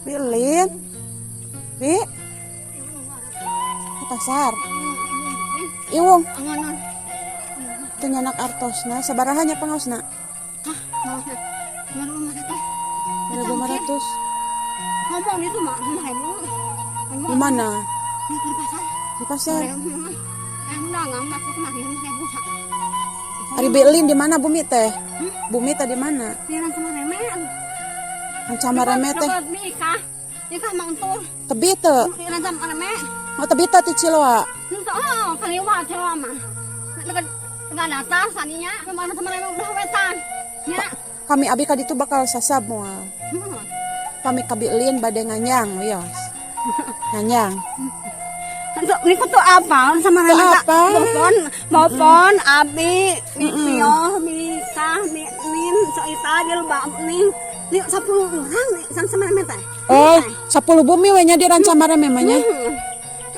Bilin. Bi. Ke pasar. Iwung. Teu nyanak artosna, sabaraha nya pangaosna? Hah, pangaosna. 500. Ngomong itu mah 5.000. Di mana? Di pasar. Di pasar. Ari Bilin di mana bumi teh? Bumi teh di mana? Di Rancamareme. Rancamareme teh. Ika mangtur. Tebi teu? Di Rancamareme. Oh, tebi teh ti Ciloa. Henteu, oh, kaliwat Ciloa mah. Dekat datar saninya, Rancamareme udah wetan. Nya. Kami abi ka ditu bakal sasab moal. Kami ka Bilin bade nganyang wios. Nganyang. Ini tuh apa? Sama Tuh apa? Bopon, bopon, abi, mio, mika, min, soita, jelba, ning. Ini 10 orang nih, sama sama teh. Oh, 10 bumi we nya di Rancamareme mah nya.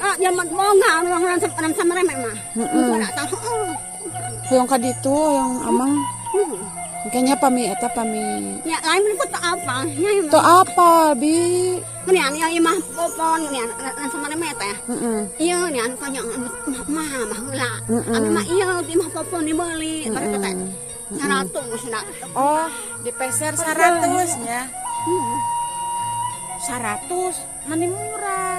Ah, zaman mau enggak orang Rancamareme mah. Enggak tahu. Hoyong ka ditu, hoyong amang. Kayaknya pami eta pami. Ya, lain pun tuh apa? Tuh apa, Bi? Menian yang imah popon, menian Rancamareme teh. Iya, nian konyong mah mah heula. Abi mah iya di mah popon dibeli, mereka teh. 100 nah. Oh, dipeser 100 nya. 100, mani murah.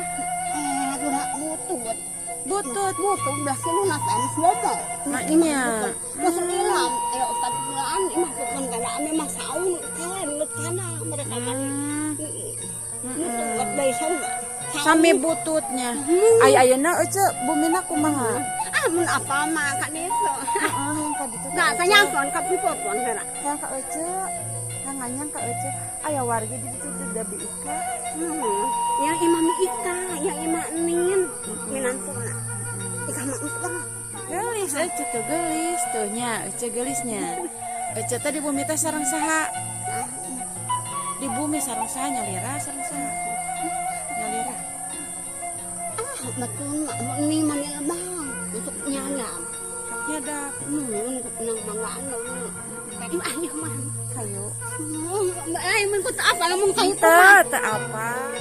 Murah butut. Butut, butut belah kilo na teh bobo. Nah, nya. Masa ilang, ayo 4 bulan imah popon kana ame mah saun kana lut kana mereka mah. Butut deui sauna. Sami bututnya. Ay ayeuna euceu bumina kumaha? Ah, mun apa mah ka ditu. Heeh, ka ditu. Nah, tanyakeun ka popon kana. Hayang ka euceu, hayang nganyang ka euceu. Aya wargi di ditu teh da Bi Ika. Yang imah Mi Ika, yang imah Nin, minantuna. Ika mah entur. Geulis euceu tuh geulis tuh nya, euceu geulisnya. Euceu teh di bumi teh sareng saha? Di bumi sareng saha nyalira sareng saha? Nyalira. Ah, betul mah ini mah bang untuk nyanyam. Nyadap. Nang manggaan ah ieu mah. Kayu. Lain mun ku teu apa lamun kayu Teu, teu apa.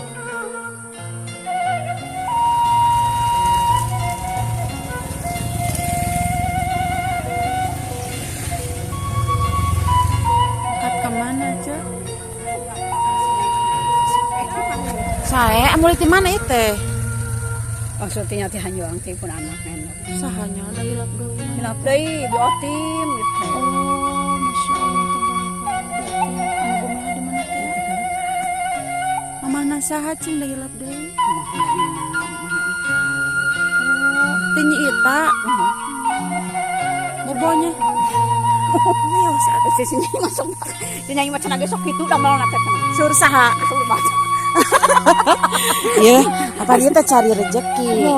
Kat ke mana, Cek? Sae, amul di mana itu? Maksudnya ti hanjuang ti pun anak enak. Sahanya da hilap deui. Hilap deui bi otim gitu. Oh, Masya Allah, tabarakallah. Anu bumina di mana teh? Mamahna saha cing da hilap deui? Oh, ti Nyi Ita. Bobonya. Mios atuh. Si Nyi masuk. Si Nyi mah cenah ge sok kitu damel na teh cenah. Sur saha? Sur baca. Ya, apa dia teh cari rezeki.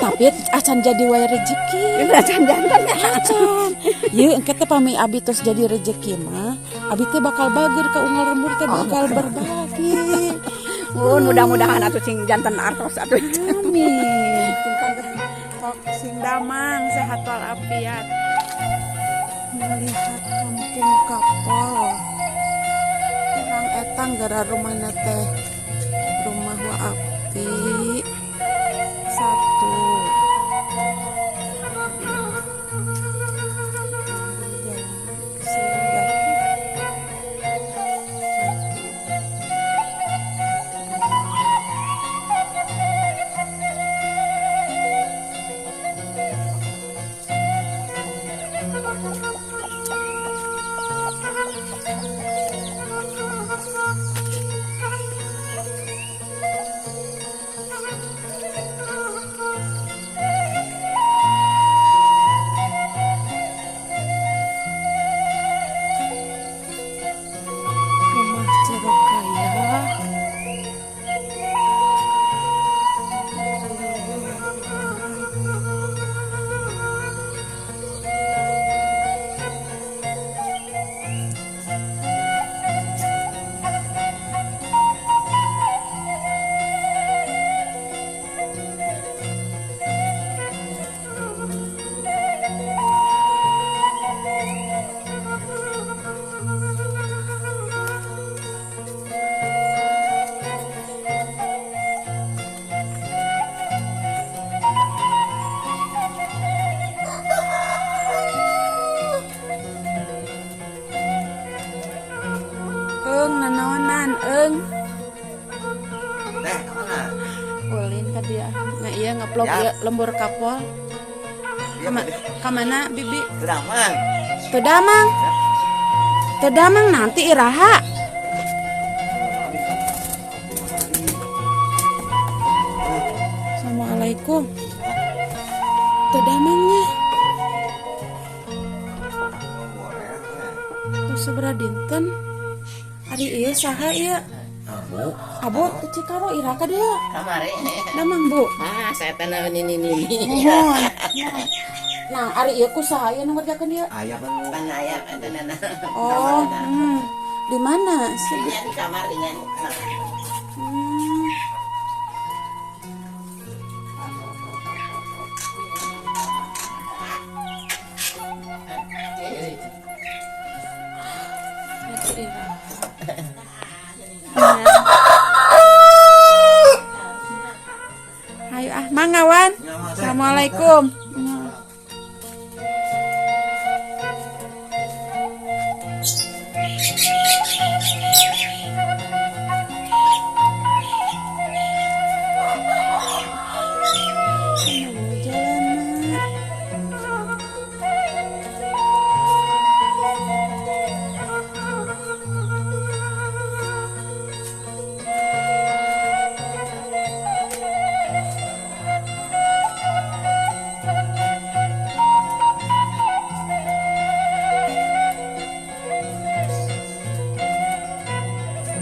Tapi acan jadi wae rezeki. Acan jantan ya. Acan. Ye, engke teh pami abi tos jadi rezeki mah, abi teh bakal bager ka unggal lembur teh bakal berbagi. Mun mudah-mudahan atuh sing jantan artos atuh. Amin. Sok sing damang sehat walafiat. Melihat kampung Kapol. Orang etang gara rumahna teh. Rumah Wa Api 1. Bareng. Teh, kemana? Ulin ka dia. Nah, iya ngevlog Ya. ya lembur Kapol. Iya, Ka mana Bibi? Teu damang. Teu damang. Teu damang nanti iraha. Assalamualaikum. Teu damangnya. Tuh sabaraha dinten. Ari ieu saha ieu? Abu. Abu teu Cikaro iraha ka dia. Kamari. Damang, Bu. Ah, saya tanah ini ini ini. Mohon. Nah, ari ieu ku saha ieu nu ngerjakeun ieu? Ayah kan. Pan ayam eta nana. Oh, Di mana sih? Di kamar dengan. Itu iraha. Ayo ah, mangawan. Assalamualaikum.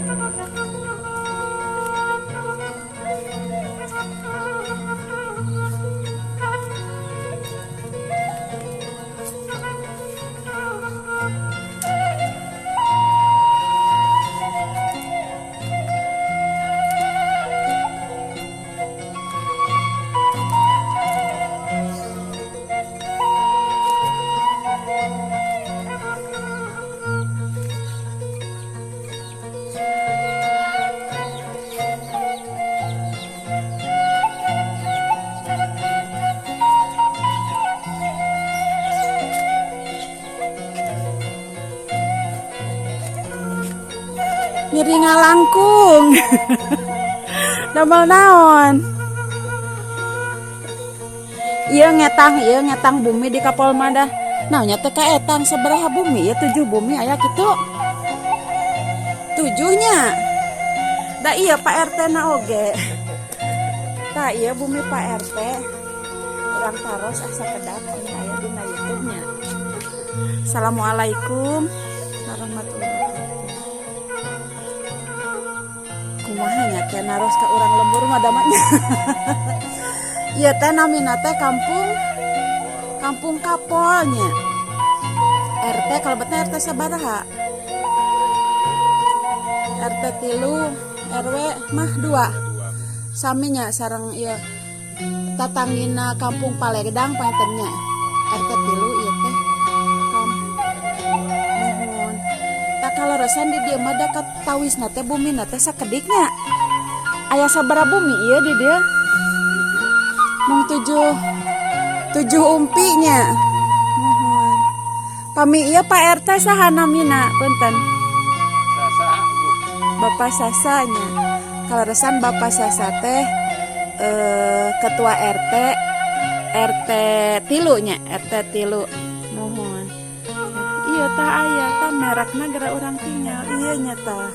Mana jalan? Nyeri ngalangkung. Damel naon? Ieu ngetang bumi di Kapol Madah. Nah, nya teh kaetang sabaraha bumi? Ieu 7 bumi aya kitu. 7-nya. Da iya Pak RT na oge. Tah ieu bumi Pak RT. Urang taros asa kedap ini aya dina YouTube-nya. Assalamualaikum warahmatullahi wabarakatuh. Kumaha nya teh naros ka urang lembur mah damanya. Ieu teh namina teh kampung Kapolnya. RT kalebetna RT sabaraha? RT 3, RW mah 2. Saminya sareng ieu tatangina kampung Paledang pantennya. RT 3 ieu teh. Muhun. Tak kaleresan di dieu mah da katawisna teh bumina teh sakediknya. Aya sabaraha bumi ieu di dieu? Mung 7 umpinya. Muhun. Pami ieu Pak RT saha namina punten? Sasa, Bu. Bapak Sasanya. Kaleresan Bapak Sasa teh ketua RT, RT 3 nya, RT 3. Muhun. Iya tah aya tah merekna geura urang tinggal. Iya nya tah.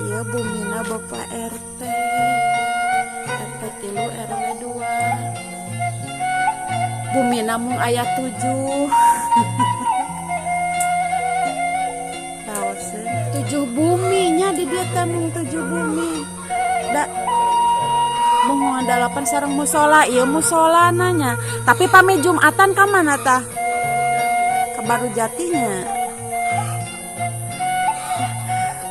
Iya bumina Bapak RT. RT 3 RW 2. Bumina mung aya 7. Raoseun. 7 buminya di dieu teh mung 7 bumi. Da mung 8 sareng musola, ieu musola nanya. Tapi pami Jumatan ka mana tah? Ka Baru Jatinya.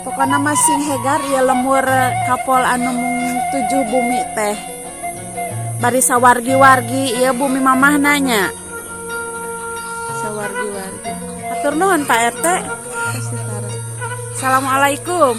Pokona mah sing hegar ieu lemur Kapol anu mung 7 bumi teh. Bari sawargi-wargi ieu bumi mamah nanya. Sawargi-wargi. Hatur nuhun Pak RT. Assalamualaikum.